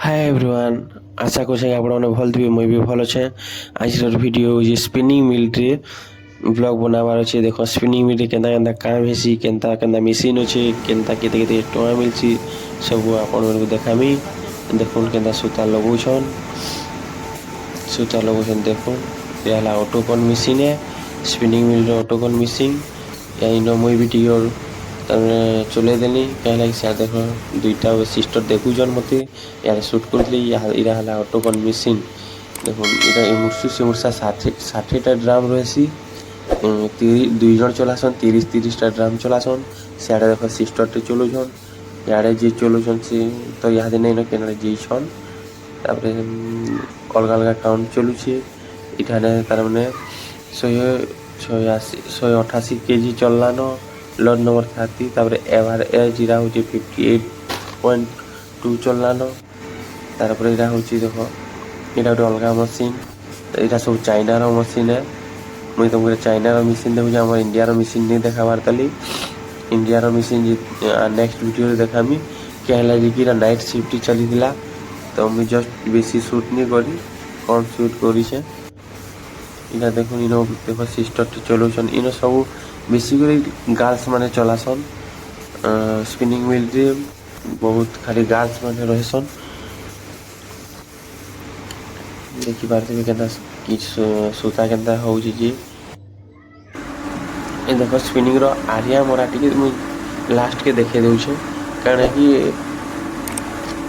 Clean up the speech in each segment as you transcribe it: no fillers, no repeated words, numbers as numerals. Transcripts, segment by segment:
ହାଏ everyone, ଆଶା କରୁଛେଁ କି ଆପଣମାନେ ଭଲ୍ ଥିବେ। ମୁଇଁ ବି ଭଲ୍ ଅଛେଁ। ଆଜିର ଭିଡ଼ିଓ ହେଉଛି ସ୍ପିନିଂ ମିଲ୍ରେ ବ୍ଲଗ୍ ବନାବାର ଅଛି। ଦେଖ, ସ୍ପିନିଂ ମିଲ୍ରେ କେନ୍ତା କେନ୍ତା କାମ୍ ହେସି, କେନ୍ତା କେନ୍ତା ମେସିନ୍ ଅଛେ, କେନ୍ତା କେତେ କେତେ ଟଙ୍କା ମିଲ୍ସି, ସବୁ ଆପଣମାନଙ୍କୁ ଦେଖାମି। ଦେଖୁନ୍, କେନ୍ତା ସୂତା ଲଗଉଛନ୍, ସୂତା ଲଗଉଛନ୍। ଦେଖୁନ୍, ଏହା ହେଲା ଅଟୋକନ୍ ମେସିନ୍ ଏ, ସ୍ପିନିଂ ମିଲ୍ର ଅଟୋକନ୍ ମେସିନ୍। ଇନ ମୁଇଁ ବି ଟିକେ ତାମାନେ ଚଲେଇ ଦେଲି। କାହିଁ ଲାଗି ସିଆଡ଼େ ଦେଖ, ଦୁଇଟା ସିଷ୍ଟର ଦେଖୁଛନ୍ ମତେ। ଇଆଡ଼େ ସୁଟ୍ କରୁଥିଲି। ଇଟା ହେଲା ଅଟୋକନ୍ ମେସିନ୍। ଦେଖୁନ୍, ଇଟା ଏମୁର୍ସୁ ସେମୁର୍ସା 60ଟା ଡ୍ରମ୍ ରହେସି। ଦୁଇ ଜଣ ଚଲାସନ୍, 30 30ଟା ଡ୍ରମ୍ ଚଲାସନ୍। ସିଆଡ଼େ ଦେଖ, ସିଷ୍ଟରଟେ ଚଲଉଛନ୍। ଇଆଡ଼େ ଯିଏ ଚଲଉଛନ୍, ସେ ତ ଇହାଦେ ନାଇଁନ, କେନେ ଯାଇଛନ୍। ତାପରେ ଅଲଗା ଅଲଗା କାଉଣ୍ଟ ଚଲୁଛେ। ଏଠାନେ ତାର ମାନେ 186, 188 କେଜି ଚଲଲାନ, ଲଟ୍ ନମ୍ବର 30। ତାପରେ ଏଭାରେଜ ଇଟା ହଉଛି 58.2 ଚଲଲାନ। ତାରପରେ ଏଇଟା ହଉଛି, ଦେଖ, ଏଇଟା ଗୋଟେ ଅଲଗା ମେସିନ୍। ଏଇଟା ସବୁ ଚାଇନାର ମେସିନ୍ ଏ। ମୁଇଁ ତମକୁ ଚାଇନାର ମେସିନ୍ ଦେଖୁଛି, ଆମର ଇଣ୍ଡିଆର ମେସିନ୍ ନେଇ ଦେଖାବାର ତାଲି। ଇଣ୍ଡିଆର ମେସିନ୍ ନେକ୍ସଟ ଭିଡ଼ିଓରେ ଦେଖାମି। କି ହେଲା ଯେ କି ଏଇଟା ନାଇଟ୍ ସିଫ୍ଟ ଚାଲିଥିଲା, ତ ମୁଇଁ ଜଷ୍ଟ ବେଶୀ ସୁଟ୍ ନି କରି, କମ୍ ସୁଟ୍ କରିଛେ। ଇଟା ଦେଖୁନ୍, ଇନ ଦେଖ, ସିଷ୍ଟରଟେ ଚଲଉଛନ୍। ଇନ ସବୁ ବେଶୀ କରି ଗାର୍ଲସ ମାନେ ଚଲାସନ୍। ସ୍ପିନିଂ ମିଲ୍ରେ ବହୁତ ଖାଲି ଗାର୍ଲସ ମାନେ ରହେସନ୍। ଦେଖିପାରୁଥିବେ, କେନ୍ତା କି ସୂତା କେନ୍ତା ହଉଛି ଯେ। ଏ ଦେଖ, ସ୍ପିନିଂର ଆରିଆ ମରା ଟିକେ ମୁଇଁ ଲାଷ୍ଟକେ ଦେଖେଇ ଦଉଛେ, କାଣା କି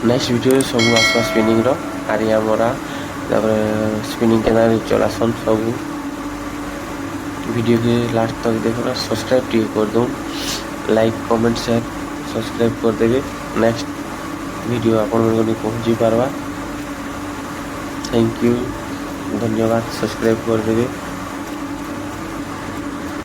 ନେକ୍ସଟ ଭିଡ଼ିଓରେ ସବୁ ଆସବା, ସ୍ପିନିଂର ଆରିଆ ମରା, ତାପରେ ସ୍ପିନିଂ କେନ୍ତା ଚଲାସନ୍ ସବୁ। ଭିଡ଼ିଓକେ ଲାଷ୍ଟ ତକ୍ ଦେଖୁନ୍, ସବସ୍କ୍ରାଇବ୍ ଟିକେ କରିଦଉନ୍। ଲାଇକ୍, କମେଣ୍ଟ, ସେୟାର, ସବସ୍କ୍ରାଇବ୍ କରିଦେବେ, ନେକ୍ସଟ ଭିଡ଼ିଓ ଆପଣମାନଙ୍କୁ ପହଞ୍ଚି ପାରବା। Thank you, ଧନ୍ୟବାଦ। ସବସ୍କ୍ରାଇବ୍ କରିଦେବେ।